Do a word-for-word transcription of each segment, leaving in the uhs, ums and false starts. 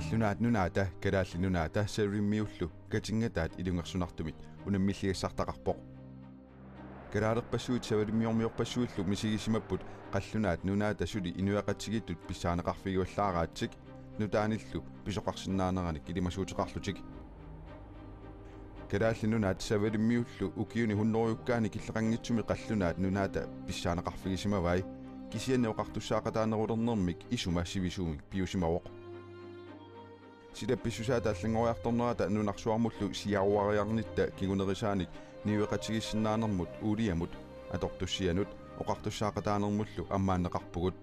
Qallunaat Nunaata Kalaallit Nunaata Savalimmiullu katinngataat ilungersunartumik unammilligassartaqarpoq. Kalaalerpassuit savalimmiormiorpassuillu misigisimapput Qallunaat Nunaata suli inuiaqatigiittut pissaaneqarfigivallaaraatsik nutaanillu pisoqarsinnaaneranik ilimasuuteqarlutik. Kalaallit Nunaat savalimmiullu ukiuni hunnorujukkaani killeqanngitsumi Qallunaat Nunaata pissaaneqarfigisimavai, kisianni oqartussaaqataanerulernermik isuma sivisuumik piusimavoq. Sila pissusaata allanngoriartornerata nunarsuarmullu siaruariarnitta kingunerisaanik niueqatigiissinnaanermut uuliamut atortussianut oqartussaaqataanermullu ammaanneqarpugut.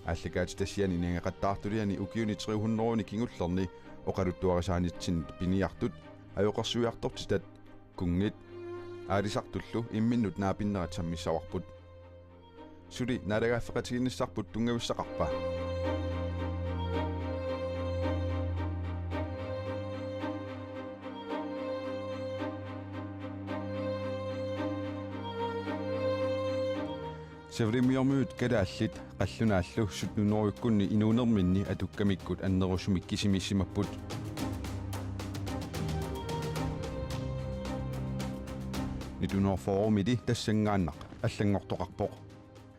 Aallakaatitassiani nangeqattaartuliani ukiuni tre hundredeni kingullerni oqaluttuarisaanitsinnit piniartut ajoqersuiartortitat kunngit aalisartullu imminnut naapinnerat sammissavarput. Suli naalagaaffeqatigiinnissarput tunngavissaqarpa? Savalimmiormiut kalaallit qallunaallu sytten hundredekkunni inuunerminni atukkamikkut annerusumik kisimiissimapput. Nitten hundrede og fyrre-mili tassanngaannaq allanngortoqarpoq.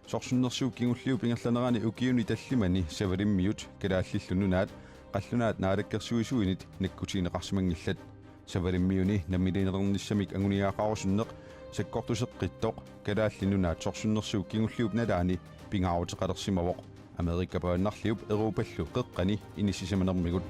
Sorsunnersuup kingulliup ingerlanerani ukiuni tallimani savalimmiut Kalaallit Nunaat qallunaat naalakkersuisuinit nakkutigineqarsimanngillat. Savalimmiuni namminiilernissamik anguniagaqarusunneq sakkortuseqqittoq Kalaallit Nunaat sorsunnersuup kingulliup nalaani pingaaruteqalersimavoq, Amerikap avannarliup Europallu qeqqani inissisimanermigut.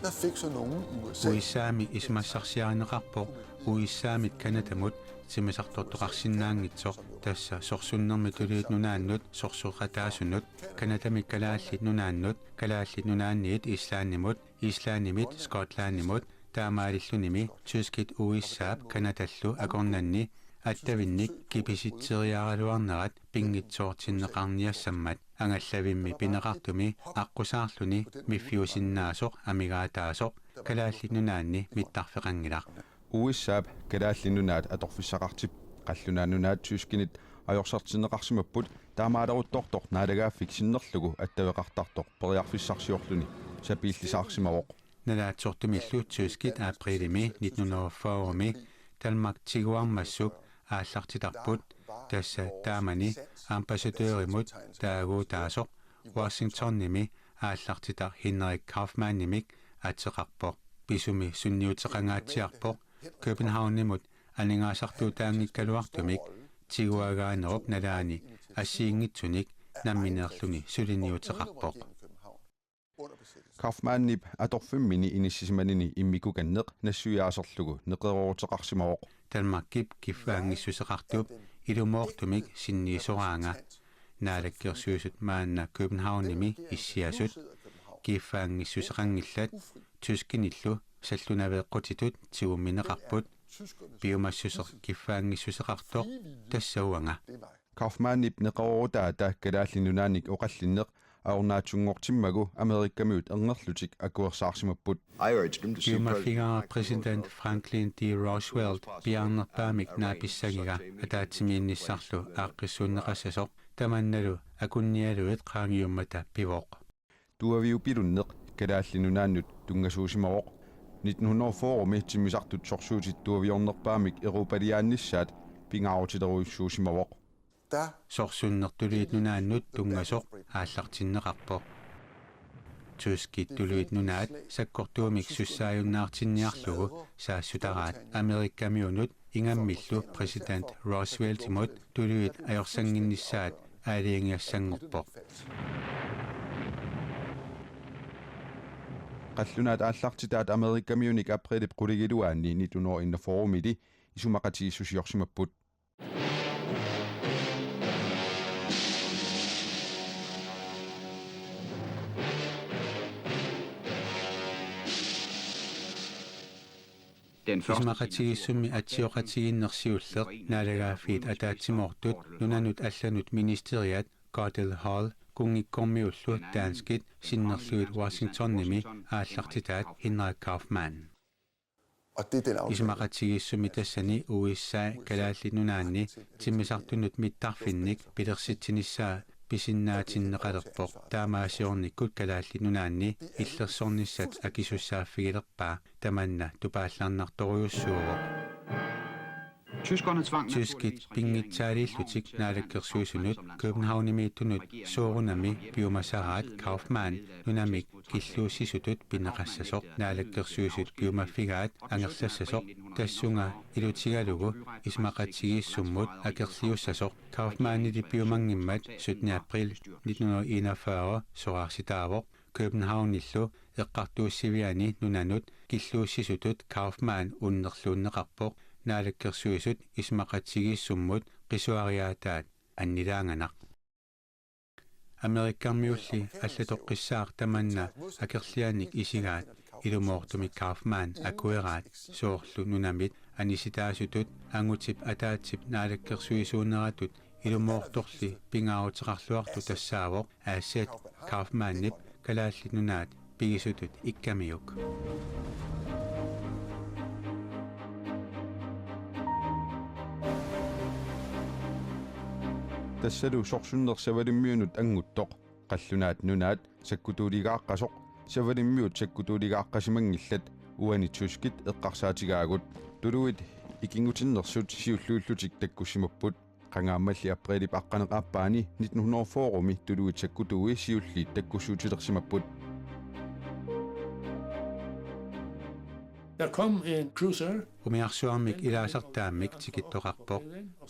Der fik så nogen i U S A. U S A-mi isumassarsiarineqarpoq U S A-mit Canadamut timmisartortoqarsinnaanngitsoq, tassa sorsunnermi Tuluit Nunaannut sorsoqataasunut, Canadami Kalaallit Nunaannut, Kalaallit Nunaanniit Islandimut, Islandimit Skotlandimut, taamaalillunimi tyskit U S A-p Canadallu akornanni attavinnik kipisitseriaraluarnerat pinngitsoortinneqarniassammat, angallavimmi pineqartumi aqqusaarluni miffiusinnaasoq amigaataasoq Kalaallit Nunaanni mittarfeqanngilaq. U S A-p Kalaallit Nunaat atorfissaqartip Qallunaat Nunaat tyskinit ajorsartinneqarsimapput, taamaaleruttortoq naalagaaffik sinnerlugu attaveqartartoq periarfissarsiorluni sapiillisaarsimavoq. Nalaatsortumillu tyskit aprilimi nitten hundrede og fyrre-mi Danmark tiguarmassuk aallartitarput, tassa taamani ambassadørimut taaguutaasoq Washingtonimi aallartitaq Henrik Kaufmannimik ateqarpoq. Pisumi sunniuteqangaatsiarpoq, Københavnimut aningaasartuutaanngikkaluartumik tiguagaanerup nalaani assigiinngitsunik nammineerluni suliniuteqarpoq. Kaufmannip atorfimmini inissisimanini immikkukanneq nassuiaaserlugu neqerooruteqarsimavoq. Danmarkip kiffaanngissuseqartup ilumoortumik sinniisoraanga. Naalakkersuisut maanna Københavnimi issiasut kiffaanngissuseqanngillat, tyskinillu sallunaveeqqutitut tigummineqarput. Piumassuseq kiffaanngissuseqartoq tassa uanga. Kaufmannip neqeroorutaata Kalaallit Nunaannik oqallinneq ajornaatsunngortimmagu Amerikamiut erngerlutik akuersaarsimapput. Piumaffigaara præsident Franklin D. Roosevelt piaarnerpaamik naapissagiga ataatsimiinnissarlu aaqqissuunneqassasoq, tamannalu akunnialuit qaangiummata pivoq. Tuaviupilunneq Kalaallit Nunaannut tunngasuusimavoq. Nitten hundrede og fyrre-mi timmisartut sorsuutit tuaviornerpaamik Europaliaannissaat pingaarutilerujussuusimavoq. Sorsunneq Tuluit Nunaannut tunngasoq aallartinneqarpoq. Tyskit Tuluit Nunaat sakkortuumik sussaajunnaartinniarlugu saassutaraat, Amerikamiunut ingammillu præsident Rooseveltimut tuluit ajorsannginnissaat aalajangigassanngorpoq. Qallunaat aallartitaat Amerikamiunik aprilip qulingiluaanni nitten hundrede og enogfyrre-mili isumaqatigiissusiorsimapput. Isumaqatigiissummi atsioqatigiinneq siulleq naalagaaffiit ataatsimoortut nunanut allanut ministeriat Cordell Hull kunngikkormiullu danskit sinnerlugit Washingtonimi aallartitaat Henrik Kaufmann. Isumaqatigiissummi tassani U S A Kalaallit Nunaanni timmisartunut mittarfinnik pilersitsinissaa pisinnaatinneqalerpoq. Taamaasiornikkut Kalaallit Nunaanni illersornissat akisussaaffigilerpaa, tamanna tupaallarnartorujussuuvoq. Tyskerne tvang Tyskit pinngitsaaliillutik naalakkersuisunut Københavnimiittunut soorunami piumasaraat Kaufmann nunamik killuussisutut pineqassasoq. Naalakkersuisut piumaffigaat angerlassasoq, tassunga ilutigalugu isumaqatigiissummut akerliussasoq. Kaufmannili piumanngimmat syttende april nitten hundrede og enogfyrre soraarsitaavoq. Københavnillu eqqartuussiviani nunanut killuussisutut Kaufmann unnerluunneqarpoq. Naalakkersuisut isumaqatigiissummut qisuariaataat annilaanganaq. Amerikkarmiulli allatoqqissaaq tamanna akerlianik isigaat, ilumoortumik Kaufmann akueraat, soorlu nunamit anisitaasutut angutip ataatsip naalakkersuisuuneratut ilumoortorli pingaaruteqarluartoq tassaavoq Aasit Kaufmannip Kalaallit Nunaat pigisutut ikkamiuk. Tassalu sorsunneq Savalimmiunut anguttoq, Qallunaat Nunaat sakkutuuligaaqqasoq, Savalimmiut sakkutuuligaaqqasimanngillat, uani tyskit eqqarsaatigaagut. Tuluit ikinngutinnersut siulliullutik takkussimapput. Qangaammalli aprilip aqqaneq-aappaani nitten hundrede og fyrre-mi tuluit sakkutuui siulliit takkussuutilersimapput. Der kom en cruiser. Umiarsuarmik ilaasartaammik tikittoqarpoq.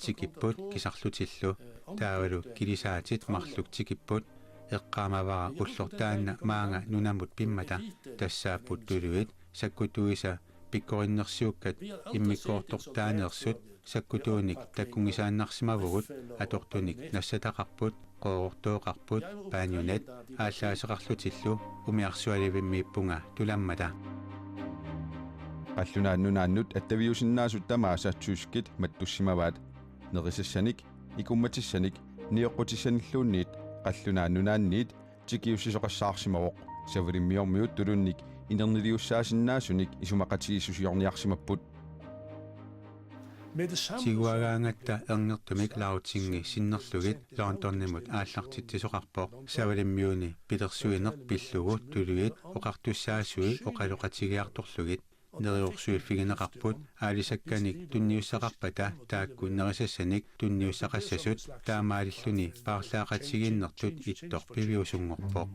Tikipput kisarlutillu. Taavalu kilisaatit marluk tikipput. Eqqaamavara ullortaanna maanga nunamut pimmata. Tassaapput tuluit sakkutuisa pikkorinnersiukkat immikkoortortaaneersut. Sakkutuunik takkunngisaannarsimavugut, atortunik nassataqarput, qoorortooqarput, bañonet, aallaaseqarlutillu. Umiarsualivimmiippunga tulammata. Qallunaat Nunaannut attaviusinnaasut tamaasa tyskit mattussimavaat. Nerisassanik, ikummatissanik, nioqqutissanilluunniit Qallunaat Nunaanniit tikiussisoqassaarsimavoq. Savalimmiormiut tulunnik inerniliussaasinnaasunik isumaqatigiissusiorniarsimapput. Tiguagaangatta erngertumik Lauting-i sinnerlugit Londonimut aallartitsisoqarpoq. Savalimmiuni pilersuineq pillugu tuluit oqartussaasui oqaloqatigiartorlugit. Neriorsuiffigineqarput, aalisakkanik tunniussaqarpata taakku nerisassanik tunniussaqassasut, taamaalilluni paarlaaqatigiinnertut ittoq piviusunngorpoq.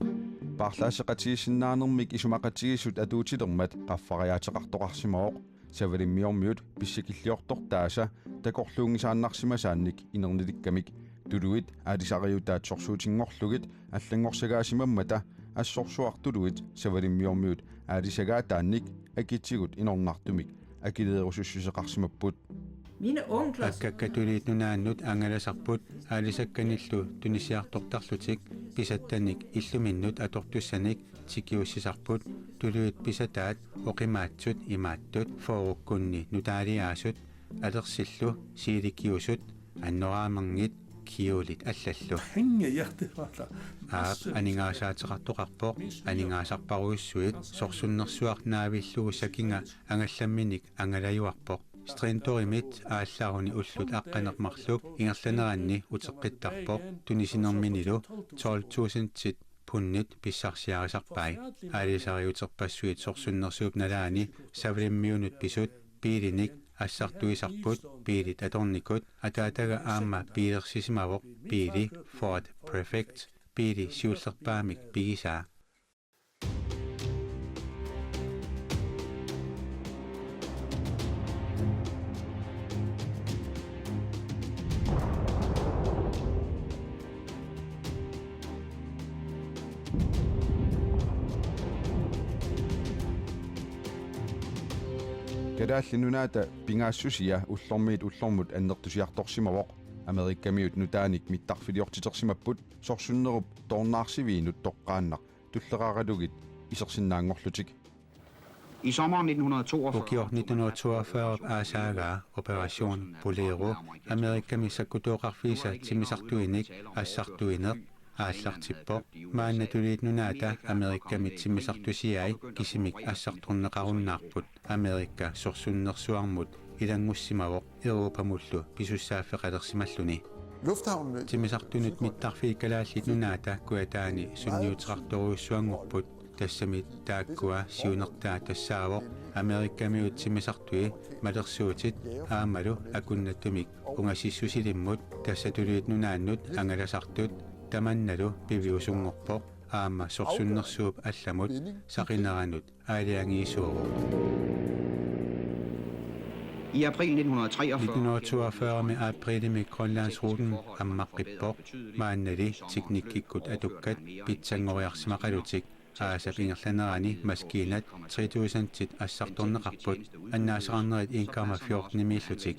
Paarlaasseqatigiissinnaanermik isumaqatigiissut atuutilermat qaffariaateqartoqarsimavoq. Savalimmiormiut pissakilliortortaasa takorluunngisaannarsimasaannik inernilikkamik. Tuluit aalisariutaat sorsuutinngorlugit allanngorsagaasimammata assorsuaq tuluit Savalimmiormiut aalisagaataannik akitigut inornartumik akileerusussuseqarsimapput. Mine onkler. Akkakka Tuluit Nunaannut angalasarput aalisakkanillu tunisiartortarlutik, pisattanik illuminnut atortussanik tikiussisarput. Tuluit pisataat oqimaatsut imaattut: fyrrekkunni nutaaliaasut, alersillu siilikiusut, annoraamerngit, kjolit allallu. Henge hjertet var der. Aap, aningaasaateqartoqarpoq, aningaasarparujussuit, sorsunnersuaq naavillugu sakinga angallamminik angalajuarpoq. Strentorimit aallaruni ullut aqqaneq-marluk ingerlaneranni uteqqittarpoq, tunisinerminilu tolv tusindit pundit pissarsiarisarpai. Aalisariuterpassuit sorsunnersuup nalaani Savalimmiunut pisut biilinik assartuisarput, biilit atornikut. Ataataga aamma biilersisimavoq biili Ford Prefect, biili siullerpaamik pigisaa. Kalaallit Nunaata pingaassusia ullormiit ullormut annertusiartorsimavoq. Amerikkamiut nutaanik mittarfiliortitersimapput sorsunnerup toornaarsiviinut toqqaannaq tulleraaralugit isersinnaanngorlutik. I sommeren nitten hundrede og toogfyrre Ukioq nitten hundrede toogfyrre aasaagaa Operation Bolero Amerikami sakkutooqarfiisa timmisartuinik assartuineq aallartippoq. Maanna Tuluit Nunaata Amerikami timmisartusiai kisimik assartorneqarunnaarput. Amerika sorsunnersuarmut ilanngussimavoq Europamullu pisussaaffeqalersimalluni. Lufthavnene. Timmisartunut mittarfiit Kalaallit Nunaata kujataani sunniuteqartorujussuanngorput, tassami taakkua siunertaat tassaavoq Amerikamiut timmisartui malersuutit aammalu akunnattumik ungasissusilimmut. Tassa Tuluit Nunaannut angalasartut tamannalu piviusunngorpoq aamma sorsunnersuup allamut saqineranut aalajangiisuuvoq. I april nitten hundrede og treogfyrre. Nitten hundrede og toogfyrre-mi aprilimi Grønlandsruten ammaqqippoq. Maannali teknikkikkut atukkat pitsanngoriarsimaqalutik. Aasap ingerlanerani maskiinat tre tusindit assartorneqarput, annaasaqarnerit en komma fjorten-imiillutik.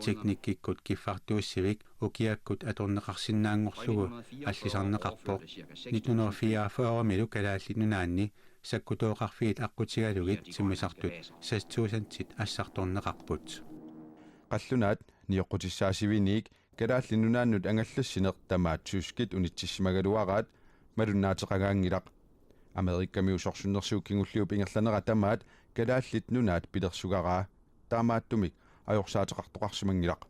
Teknikkikkut kiffartuussivik ukiakkut atorneqarsinnaanngorlugu allisarneqarpoq. Nitten hundrede og fireogfyrre-milu Kalaallit Nunaanni sakkutooqarfiit aqqutigalugit timmisartut seks tusindit assartorneqarput. Qallunaat nioqqutissaasiviniit Kalaallit Nunaannut angallassineq tamaat tyskit unitsissimagaluaraat malunnaateqagaanngilaq. Amerikamiut sorsunnersuup kingulliup ingerlanera tamaat Kalaallit Nunaat pilersugaraa. Taamaattumik ajorsaateqartoqarsimanngilaq.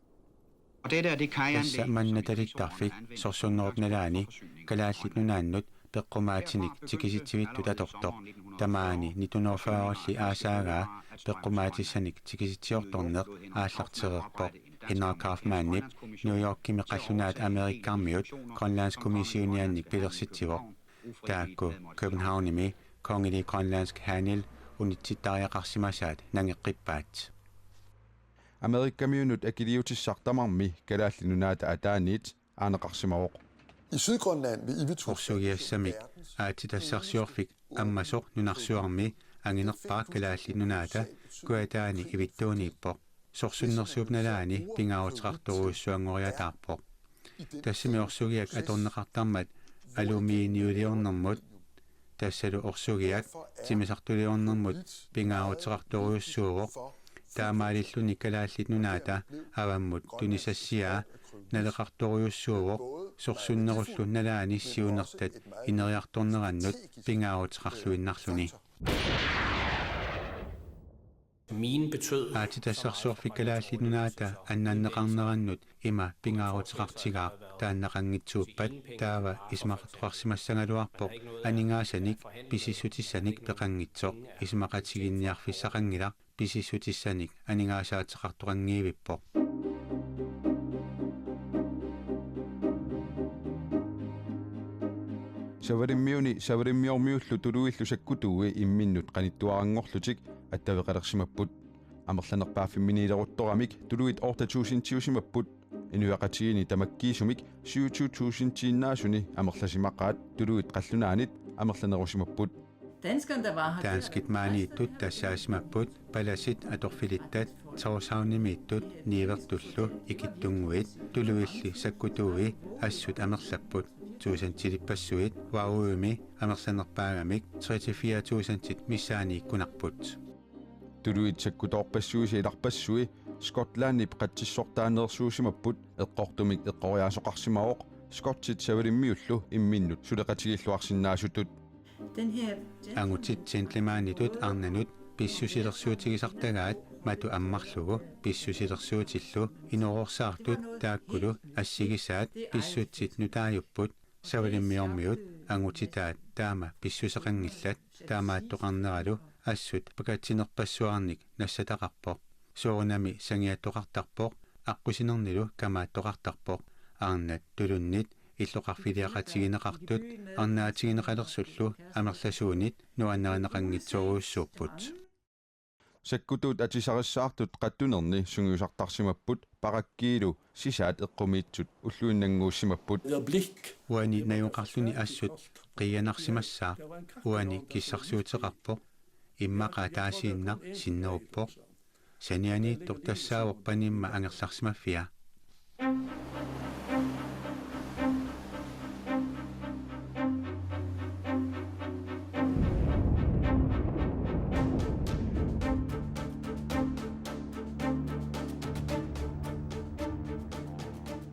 Tassa manna talittarfik sorsunnerup nalaani Kalaallit Nunaannut peqqumaatinik tikisitsivittut atortoq. Tamaani nitten hundrede og fyrre-lli aasaagaa peqqumaatissanik tikisitsiortorneq aallartereerpoq. Henrik Kaufmannip New Yorkimi qallunaat Amerikamiut Grønlandskommissioniannik pilersitsivoq. Taakku Københavnimi Kongelig Grønlandsk Handel unitsittariaqarsimasaat nangeqqippaat. Amerikamiunut akiliutissaq tamarmi Kalaallit Nunaata ataaniit aaneqarsimavoq. I Sydgrønland vil I V to. Orsugiassamik aatsitassarsiorfik ammasoq nunarsuarmi anginerpaaq Kalaallit Nunaata kujataani ivittuuniippoq. Sorsunnersuup nalaani pingaaruteqartorujussuanngoriataarpoq. Tassami orsugiak atorneqartarmat aluminiuliornermut, tassalu orsugiak timmisartuliornermut pingaaruteqartorujussuuvoq. Taamaalilluni Kalaallit Nunaata avammut tunisassiaa naleqartorujussuuvoq, sorsunnerullu nalaani siunertat ineriartornerannut pingaaruteqarluinnarluni. Minen betød... Aatsitassarsiorfik Kalaallit Nunaata annanneqarnerannut ima pingaaruteqartigaaq taannaqanngitsuuppat, taava isumaqartoqarsimassagaluarpoq aningaasanik pisissutissanik peqanngitsoq. Isumaqatiginninniarfissaqanngilaq pisissutissanik aningaasaateqartoqanngivippoq. Savalimmiuni Savalimmiormiullu tuluillu sakkutuui imminnut qanittuaranngorlutik attaveqalersimapput. Amerlanerpaaffimminiileruttoramik tuluit otte tusindiusimapput. Inuiaqatigiinni tamakkiisumik syvogtyve tusindiinnaasuni amerlasimaqaat tuluit qallunaanit amerlanerusimapput. Danskerne, der var her, danskit maaniittut tassaasimapput, palasit atorfilittat, Tórshavnimiittut niuertullu ikittunnguit, tuluilli sakkutuui assut amerlapput. Tuusantilippassuit Várømi amerlanerpaagamik tre til fire tusindit missaaniikkunarput. Tuluit sakkutoorpassuisa ilarpassui Skotlandip qatsissortaaneersuusimapput, eqqortumik eqqoriaasoqarsimavoq skotsit Savalimmiullu imminnut suleqatigiilluarsinnaasutut. Den her gentleman... Angutit gentlemanitut arnanut pissusilersuutigisartagaat matu ammarlugu pissusilersuutillu inoororsaartut taakkulu assigisaat pissutsit nutaajupput. Savalimmiormiut angutitaat taama pissuseqanngillat, taamaattoqarneralu assut pakatsinerpassuarnik nassataqarpoq. Soorunami sangiattoqartarpoq, aqqusinernilu kamaattoqartarpoq. Arnat tulunnit illoqarfiliaqatigineqartut arnaatigineqalersullu amerlasuunit nuannarineqanngitsorujussuupput. Sakkutuut atisarissaartut qattunerni sungiusartarsimapput, parakkiilu sisaat eqqumiitsut ulluinnannguussimapput. Uani najugaqarluni assut qiianarsimassaaq, uani kissarsiuteqarpoq, immaqa ataasiinnaq sinneruppoq. Sanianiittoq tassaavoq panimma angerlarsimaffia.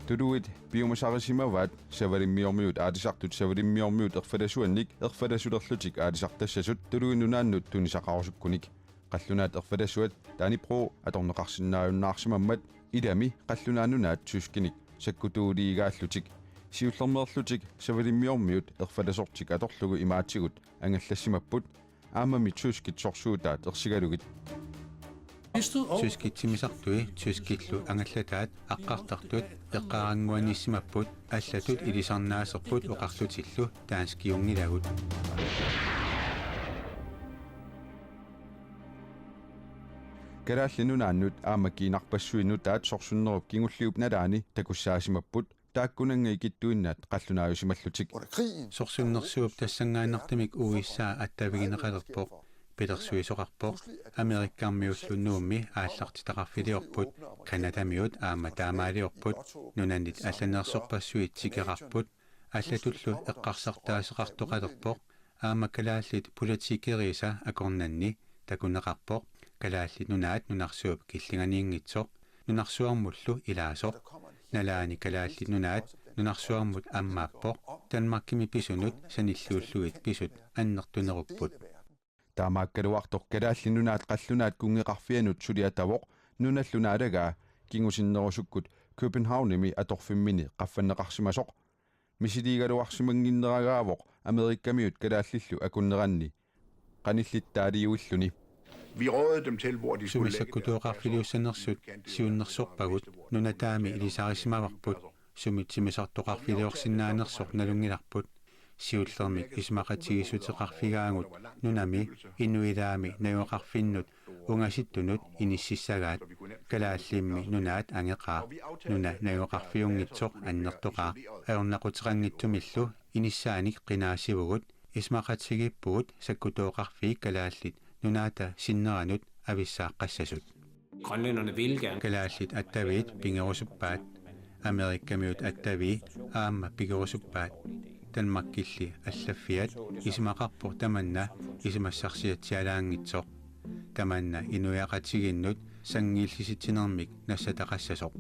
Tuluit piumasarisimavaat Savalimmiormiut aatisartut Savalimmiormiut erfalasuannik erfalasulerlutik aatisartassasut Tuluit Nunaannut tunisaqarusukkunik. Qallunaat erfalasuat Dannebrog atorneqarsinnaajunnaarsimammat ilami qallunaat nunaat tyskinik sakkutuuliigaallutik. Siullermeerlutik Savalimmiormiut erfalasortik atorlugu imaatigut angallassimapput, aammami tyskit sorsuutaat ersigalugit. Tyskit timmisartui tyskillu angallataat aqqartartut eqqaarannguanissimapput, allatut ilisarnaaserput oqarlutillu danskiunngilagut. Kalaallit Nunaannut aamma kiinarpassuit nutaat sorsunnerup kingulliup nalaani takussaasimapput, taakkunannga ikittuinnaat qallunaajusimallutik. Sorsunnersuup tassanngaannartumik U S A attavigineqalerpoq, pilersuisoqarpoq, Amerikkarmiullu Nuummi aallartitaqarfiliorput, Canadamiut aamma taamaaliorput, nunanit allanersorpassuit tikeqarput, allatullu eqqarsartaaseqartoqalerpoq, aamma kalaallit politikeriisa akornanni takuneqarpoq, Kalaallit Nunaat nunarsuup killinganiinngitsoq, nunarsuarmullu ilaasoq, nalaani Kalaallit Nunaat nunarsuarmut ammaappoq, Danmarkimi pisunut sanilliullugit pisut annertunerupput. Taamaakkaluartoq Kalaallit Nunaat qallunaat kunngeqarfianut suliatavoq, nunallu naalagaa kingusinnerusukkut Københavnimi atorfimmini qaffanneqarsimasoq. Misiliigaluarsimannginneragaavoq Amerikkamiut kalaallillu akunneranni qanillittaaliuilluni. Vi rådede dem til, hvor de skulle lægge deres... Sumisakkutooqarfiliussanersut siunnersorpagut, nunataami ilisarisimavarput, sumit timmisartoqarfiliorsinnaanersoq nalunngilarput. Siullermik isumaqatigiissuteqarfigaagut nunami inuilaami najugaqarfinnut ungasittunut inississagaat. Kalaallimmi Nunaat angeqaaq, nuna najugaqarfiunngitsoq annertoqaaq. Ajornaquteqanngitsumillu inissaanik qinaasivugut, isumaqatigiippugut sakkutooqarfii Kalaallit Nunaata sinneranut avissaaqqassasut. Grønlænderne vil gerne. Kalaallit attaviit pigerusuppaat, Amerikkamiut attavii aamma pigerusuppaat. Danmarkilli allaffiat isumaqarpoq tamanna isumassarsiatsialaanngitsoq. Tamanna inuiaqatigiinnut sanngiillisitsinermik nassataqassasoq.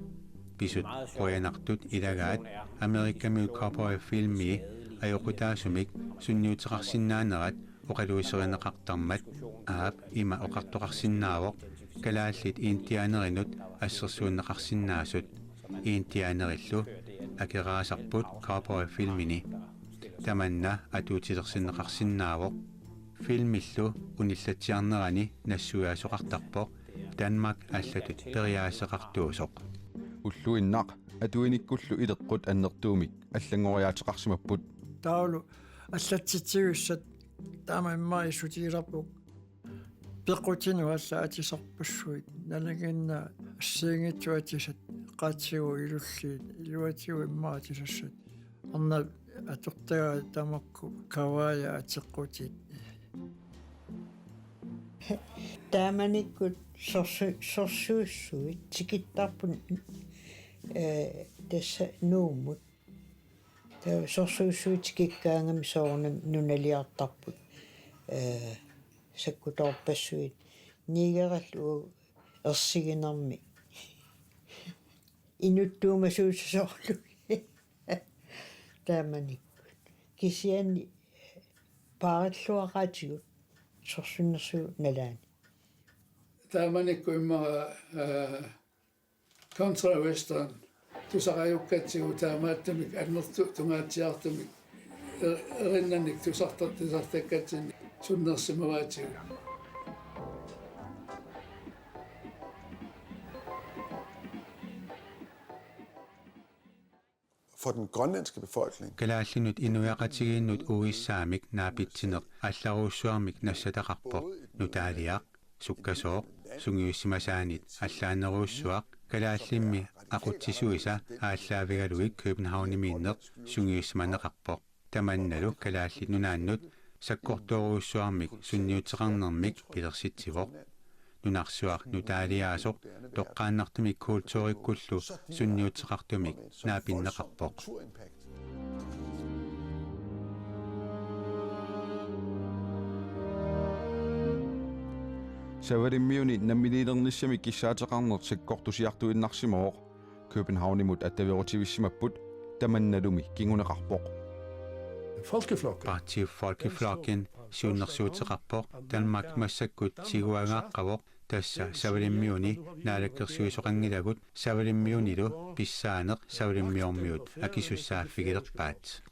Pisut qujanartut ilagaat Amerikkamiut cowboyfilmii ajoqutaasumik sunniuteqarsinnaanerat oqaluuserineqartarmat. Aap ima oqartoqarsinnaavoq: Kalaallit indianerinut assersuunneqarsinnaasut. Indianerillu akeraasarput cowboyfilmini. Tamanna atuutilersinneqarsinnaavoq. Filmillu unillatsiarnerani nassuiaasoqartarpoq, Danmark allatut periaaseqartuusoq. Ulluinnaq atuinikkullu ileqqut annertuumik allanngoriaateqarsimapput. Taavalu allatsitsigussat taama immaqa issutigilerput. Peqqutinut allat atisarpassuit, nalinginnaat assigiinngitsut atisat, qaatsigut ilulliit, iluatigut immaqa atisassat. Arnat atortagaat tamakku kavaajat ateqqutit. Taamanikkut sorsu-, sorsuussuit tikittarput, eh, tassa Nuummut. Taava sorsuussuit tikikkaangamik soorunami nunaliartarput, eh, sakkutoorpassuit, nigerallu ersiginermi inuttuumasuusasoorlugit. Taamanikkut. Kisianni paarilluaqaatigut sorsunnersuup nalaani. Taamanikkut immaqa, eh, country western tusarajukkatsigu taamaattumik annertooq tungaatsiartumik er-, erinnanik tusarta-, tusartakkatsinnik sunnersimavaatigut. For den grønlandske befolkning. Kalaallinut inuiaqatigiinnut U S A-mik naapitsineq allarujussuarmik nassataqarpoq. Nutaaliaq, sukkasooq, sungiussimasaanit allaanerujussuaq, kalaallimmi aqutsisuisa aallaavigalugit Københavnimiinneq sungiussimaneqarpoq. Tamannalu Kalaallit Nunaannut sakkortoorujussuarmik sunniuteqarnermik pilersitsivoq. Nunarsuaq nutaaliaasoq toqqaannartumik kulturikkullu sunniuteqartumik naapinneqarpoq. Savalimmiuni namminiilernissamik kissaateqarneq sakkortusiartuinnarsimavoq. Københavnimut attaverutivissimapput, tamannalumi kinguneqarpoq. Folkeflokken. Partii Folkeflokken siunnersuuteqarpoq, Danmark massakkut tiguangaaqqavoq, Tassa Savalimmiuni naalakkersuisoqanngilagut Savalimmiunilu pissaaneq savalimmiormiut akisussaaffigilerpaat.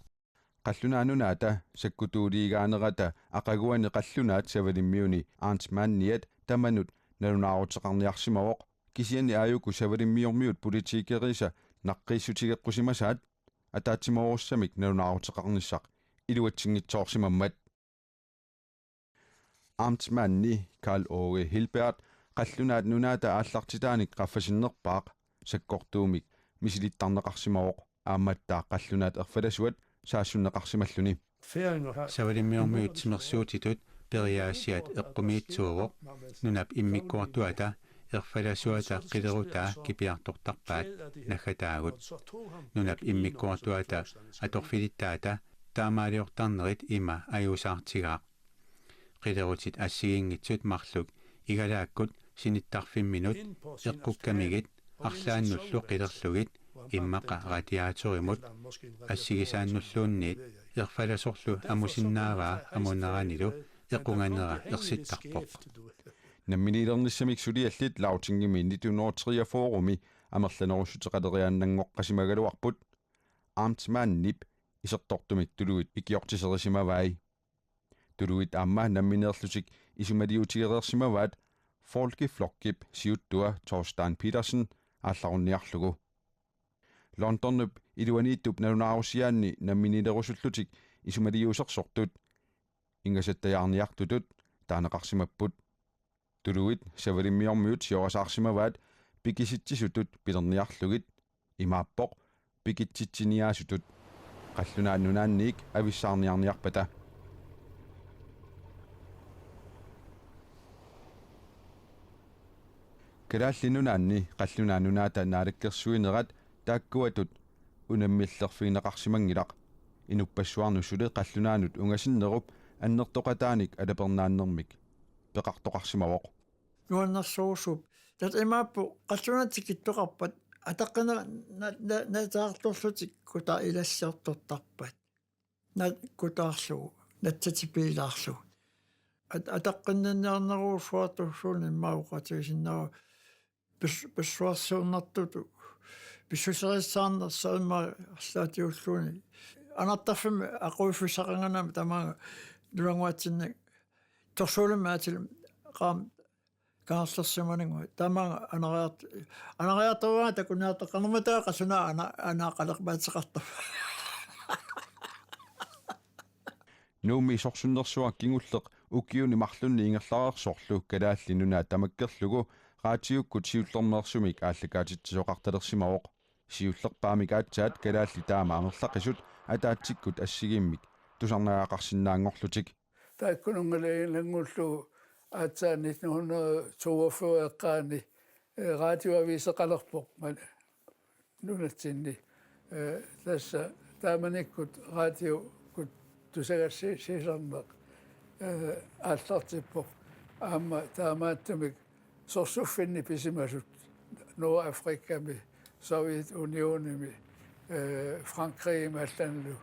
Qallunaat Nunaata sakkutuuliigaanerata aqaguani qallunaat Savalimmiuni Arndt Manniat tamanut nalunaaruteqarniarsimavoq, kisianni aajuku savalimmiormiut politikeriisa naqqiissutigeqqusimasaat ataatsimoorussamik nalunaaruteqarnissaq iluatsinngitsoorsimammat. Amtsmandi Karl Aage Hilbert Qallunaat Nunaata aallartitaanik qaffasinnerpaaq sakkortuumik misilittarneqarsimavoq, aammattaaq qallunaat erfalasuat saassunneqarsimalluni. Savalimmiormiut timersuutitut periaasiat eqqumiitsuuvoq, nunap immikkoortuata erfalasuata qilerutaa kipiartortarpaat naggataagut. Nunap immikkoortuata atorfilittaata taamaaliortarnerit ima ajuusaartigaaq. Qilerutit assigiinngitsut marluk igalaakkut sinittarfimminut eqqukkamigit arlaannullu qilerlugit immaqa radiatorimut assigisaannulluunniit erfalasorlu amusinnaavaa amuneranilu equnganera ersittarpoq. Namminiilernissamik suliallit Lautingimi nitten hundrede og treogfyrre-mi amerlanerussuteqaleriaannanngoqqasimagaluarput. Amtsmandip isertortumik tuluit ikiortiserisimavai. Tuluit aamma nammineerlutik isumaliutigereersimavaat Folkeflokkip siuttua Thorstein Petersen aallarunniarlugu. Londonip iluaniittup nalunaarusiaanni namminiilerusullutik isumaliuusersortut ingasattajaarniartutut taaneqarsimapput. Tuluit savalimmiormiut siorasaarsimavaat pikisitsisutut pilerniarlugit, imaappoq pikitsitsiniaasutut, Qallunaat Nunaanniit avissaarniarniarpata. Kalaallit Nunaanni Qallunaat Nunaata naalakkersuinerat taakkuatut unammillerfigineqarsimanngilaq. Inuppassuarnut suli qallunaanut ungasinnerup annertoqataanik alapernaannermik peqartoqarsimavoq. Nuannersorsuup. Tassa imaappoq qallunaat tikittoqarpat ataqqinna-, na-, na-, nasaartorlutik kutaaq ilassiortortarpat. Na-, kutaarlugu, natsatipiilaarlugu. At-, ataqqinninniarnerujussuartussuuneq immaqa oqaatigisinnaavara pis-, pissuarsiuinnartutut. Pissuserissaarnersoq immaqa arlaatigut ulluni. Anartarfimmi aquuffissaqanganama tamaanga nunanguatsinni torsuulimmik aatillumi qaammat kangerlersimanngua. Tamaanga anariart-, anariartorujussuarmik takuniartoqarnermata qallunaat ana-, anaaqalerpaateqartarpoq. Nuummi sorsunnersuaq kingulleq ukiuni marlunni ingerlareersorlu Kalaallit Nunaat tamakkerlugu raatiukkut siullermeersumik aallakaatitsisoqartalersimavoq. Siullerpaamik aatsaat kalaallit taama amerlaqisut ataatsikkut assigiimmik tusarnaagaqarsinnaanngorlutik. Taakkununngalu ilanngullugu aatsaat nitten hundrede toogfyrre eqqaani, eh, radioaviseqalerpoq, man-, nunatsinni. Eh, tassa taamanikkut raatiukkut tusagassiisarneq, eh, aallartippoq. Aamma taamaattumik sorsuffinni pisimasut Nordafrikami, Sovjetunionimi, eh, Frankrigimi allanillu.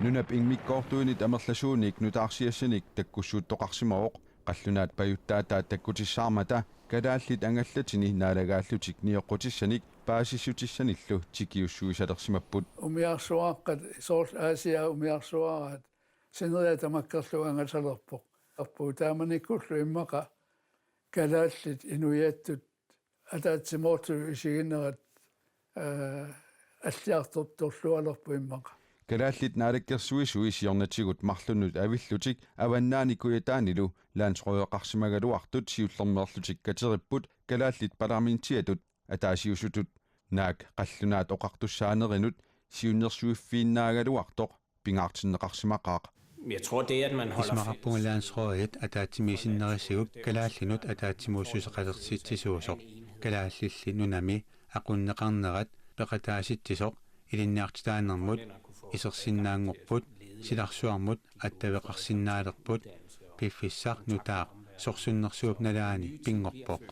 Nunap immikkoortuinit amerlasuunik nutaarsiassanik takkussuuttoqarsimavoq, qallunaat pajuttaataat takkutissaarmata kalaallit angallatini naalagaallutik nioqqutissanik paasissutissanillu tikiussuisalersimapput. Umiarsuaaqqat, soorlu Aasiaat umiarsuaaraat, sineriak tamakkerlugu angasalerpoq. Arpu taamanikkullu immaqa kalaallit inuiattut ataatsimoortutut isiginerat, eh, alliartortorlualerpoq immaqa. Kalaallit naalakkersuisui siornatigut marlunnut avillutik Avannaani Kujataanilu landsrådeqarsimagaluartut siullermeerlutik kateripput kalaallit parlamentiatut ataasiusutut. Naak qallunaat oqartussaanerinut siunnersuiffiinnaagaluartoq pingaartinneqarsimaqaaq. Jeg tror, det, at man holder Isumaqarpunga landsrådit ataatsimiisinnareersigut kalaallinut ataatsimuussuseqalersitsisuusoq, kalaallilli nunami aqunneqarnerat peqataasitsisoq, ilinniartitaanermut isersinnaanngorput, silarsuarmut attaveqarsinnaalerput, piffissaq nutaaq sorsunnersuup nalaani pinngorpoq.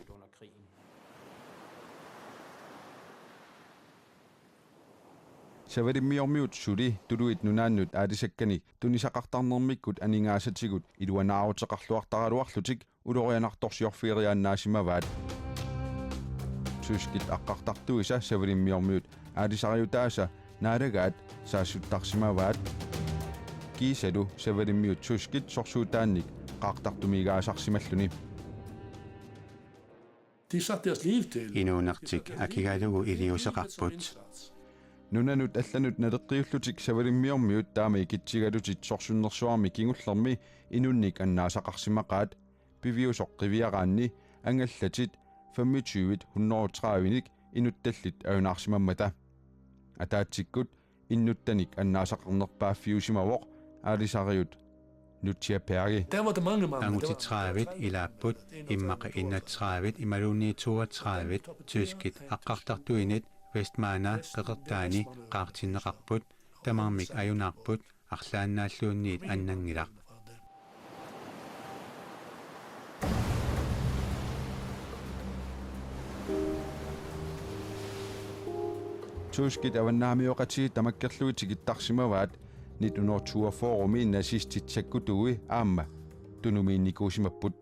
Savalimmiormiut suli Tuluit Nunaannut aalisakkanik tunisaqartarnermikkut aningaasatigut iluanaaruteqarluartaraluarlutik ulorianartorsiorfigeriaannaasimavaat. Tyskit aqqartartuisa savalimmiormiut aalisariutaasa naalagaat saassuttarsimavaat. Kiisalu savalimmiut tyskit sorsuutaannik qaartartumiigaasarsimalluni. De har sat deres liv til. Inuunertik akigalugu iliuuseqarput. Nunanut allanut naleqqiullutik savalimmiormiut taama ikitsigalutik sorsunnersuarmi kingullermi inunnik annaasaqarsimaqaat. Piviusoq qiviaraanni angallatit femogtyve hundrede tredive-nik inuttallit ajunaarsimammata. Ataatsikkut innuttanik annaasaqarnerpaaffiusimavoq aalisariut Nutsiapeagi. Der var der mange, mange. Angutit tredive ilaapput, immaqa enogtredive imaluunniit toogtredive tyskit aqqartartuinit Vestmana qeqertaani qaartinneqarput, tamarmik ajunaarput, arlaannaalluunniit annanngilaq. Tyskit avannaamioqatigiit tamakkerlugit tikittarsimavaat nitten hundrede toogfyrre-mi nazistit sakkutuui aamma tunumiinnikuusimapput.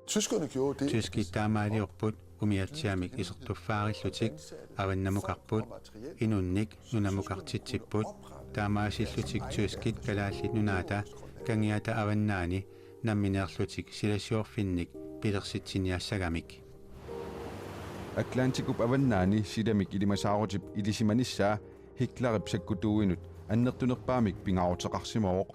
Tyskerne gjorde det. Tyskit taamaaliorput umiatsiamik isertuffaarillutik avannamukarput, inunnik nunamukartitsipput, taamaasillutik tyskit Kalaallit Nunaata Kangiata Avannaani nammineerlutik silasiorfinnik pilersitsiniassagamik. Atlantikup avannaani silamik ilimasaarutip ilisimanissaa Hitlerip sakkutuuinut annertunerpaamik pingaaruteqarsimavoq.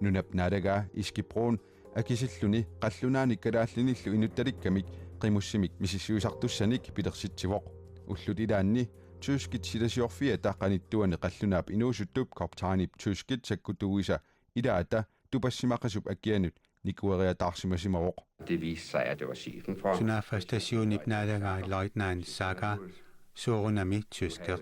Nunap naalagaa Eskibrun akisilluni qallunaanik kalaallinillu inuttalikkamik qimussimik misissuisartussanik pilersitsivoq. Ullut ilaanni tyskit silasiorfiata qanittuani qallunaap inuusuttup kaptajnip tyskit sakkutuuisa ilaata tupassimaqasup akianut nikueriataarsimasimavoq. Det viste sig, at det var chefen for. Sunaaffa statiunip naalagaa løjtnant Saga soorunami tysker.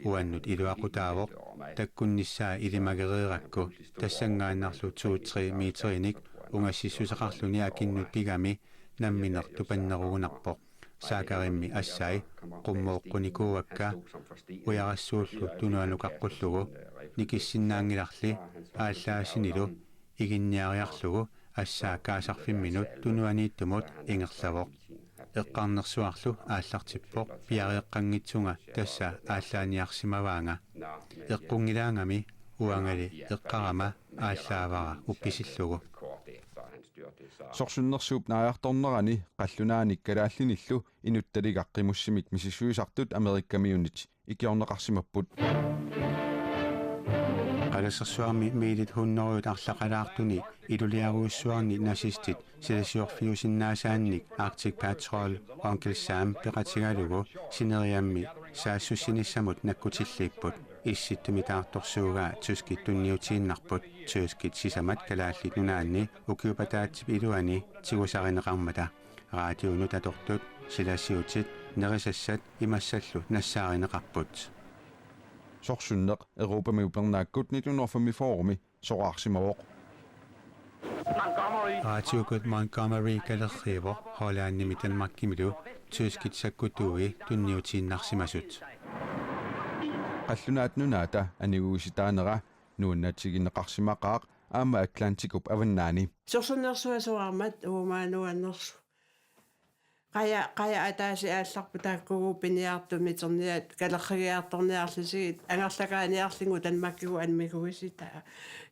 Uannut iluaqutaavoq, takkunnissaa ilimagereerakku, tassanngaannarlu to-tre meterinik ungassissuseqarluni akinnut pigami nammineq tupannerugunarpoq. Sagarimmi assai qummooqqunikuuakka, ujarassuullu tunuanukaqqullugu, nikissinnaanngilarli aallaasinilu iginniariarlugu assaa kaasarfimminut tunuaniittumut ingerlavoq. Eqqarnersuarlu aallartippoq piareeqqanngitsunga tassa aallaaniarsimavaanga. Eqqunngilaangami uangali eqqarama aallaavara uppisillugu. Sorsunnersuup naajartornerani qallunaanik kalaallinillu inuttalikaq qimussimik misissuisartut Amerikkamiunit ikiorneqarsimapput. Qalasersuarmi miilit hunnorujut arlaqalaartuni iluliarujussuarni nazistit silasiorfiusinnaasaannik Arctic Patrol Uncle Sam peqatigalugu sineriammi saassussinissamut nakkutilliipput. Issittumi taartorsuugaa tyskit tunniutiinnarput, tyskit sisamat Kalaallit Nunaanni ukiup ataatsip iluani tigusarineqarmata. Radioinut atortut silasiutit nerisassat imassallu nassaarineqarput. Sorsunneq Europami upernaakkut nitten hundrede femogfyrre-mi soraarsimavoq. Radiukkut Montgomery kalerriivoq Hollandimi Danmarkimilu tyskit sakkutuui tunniutiinnarsimasut. Qallunaat Nunaata aniguisitaanera nuannaatigineqarsimaqaaq aamma Atlantikup avannaani. Sorsunnersuaq soraarmat uumaannuannersu. Qaja, qaja ataaseq aallarpoq taakkuuguup piniartumik iterniat kalerrigiartorniarlusigit angerlakaaniarlugu Danmarkikkut anmiguisitaa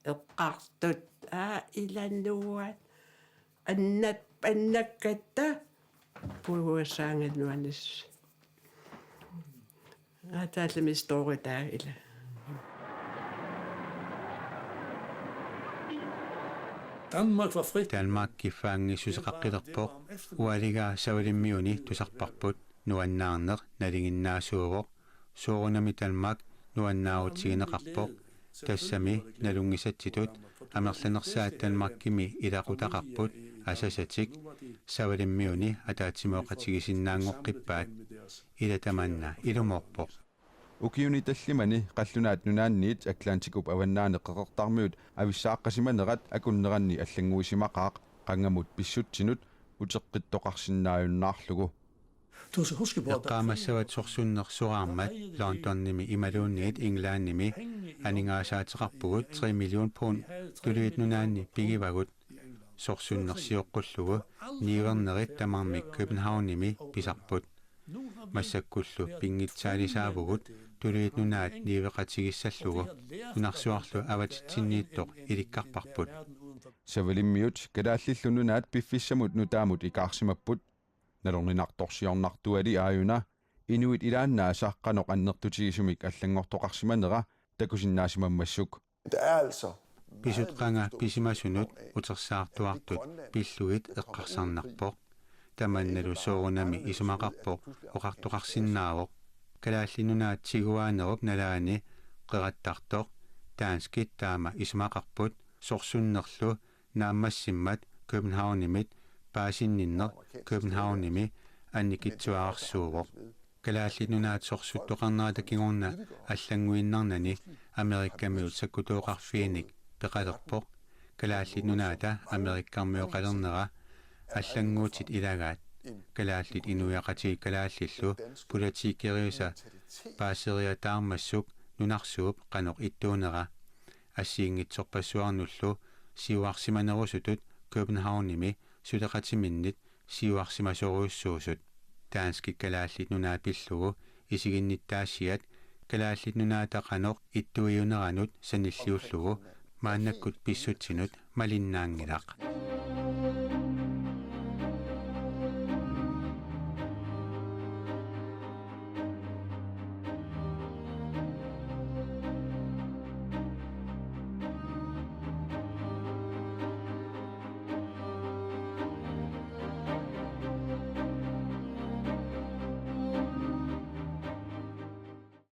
eqqartut aa ilaannuat annat annakkatta puiguassaanngilaq nuannissuseq. Ataallimmi story taava ila. Danmark var frit. Danmark kiffaanngissuseqaqqilerpoq, ualigaa Savalimmiuni tusarparput, nuannaarneq nalinginnaasuuvoq, soorunami Danmark nuannaarutigineqarpoq, tassami nalunngisatsitut amerlanersaat Danmarkimi ilaqutaqarput asasatik Savalimmiuni ataatsimooqatigisinnaanngoqqippaat, ila tamanna ilumoorpoq. Ukiuni tallimani qallunaat nunaanniit Atlantikup avannaani qeqertarmiut avissaaqqasimanerat akunneranni allannguisimaqaaq qangamut pissutsinut uteqqittoqarsinnaajunnaarlugu. Eqqaamassavat sorsunnersoraarmat Londonimi imaluunniit Englandimi aningaasaateqarpugut tre million pund Tuluit Nunaanni pigivagut sorsunnersioqqullugu niuernerit tamarmik Københavnimi pisarput. Massakkullu pinngitsaalisaavugut Tuluit Nunaat niueqatigissallugu nunarsuarlu avatitsinniittoq ilikkarparput. Savalimmiut kalaallillu nunaat piffissamut nutaamut ikaarsimapput. Nalorninartorsiornartuali aajuna inuit ilaannaasa qanoq annertutigisumik allanngortoqarsimanera takusinnaasimammassuk. Det er altså Pisut qanga pisimasunut utersaartuartut pillugit eqqarsarnarpoq. Tamannalu soorunami isumaqarpoq oqartoqarsinnaavoq. Kalaallit Nunaat tiguaanerup nalaani qerattartoq. Danskit taama isumaqarput sorsunnerlu naammassimmat Københavnimit paasinninneq Københavnimi annikitsuararsuuvoq. Kalaallit Nunaat sorsuttoqarnerata kingorna allannguinnarnani Amerikamiut sakkutooqarfiinik peqalerpoq. Kalaallit Nunaata Amerikkarmioqalernera allannguutit ilagaat. Kalaallit inuiaqatigiit kalaallillu politikeriusa paaseriataarmassuk nunarsuup qanoq ittuunera. Assigiinngitsorpassuarnullu siuarsimanerusutut Københavnimi suleqatiminnit siuarsimasorujussuusut. Danskit Kalaallit Nunaat pillugu isiginnittaassiat Kalaallit Nunaata qanoq ittuiuneranut sanilliullugu maannakkut pissutsinut malinnaanngilaq.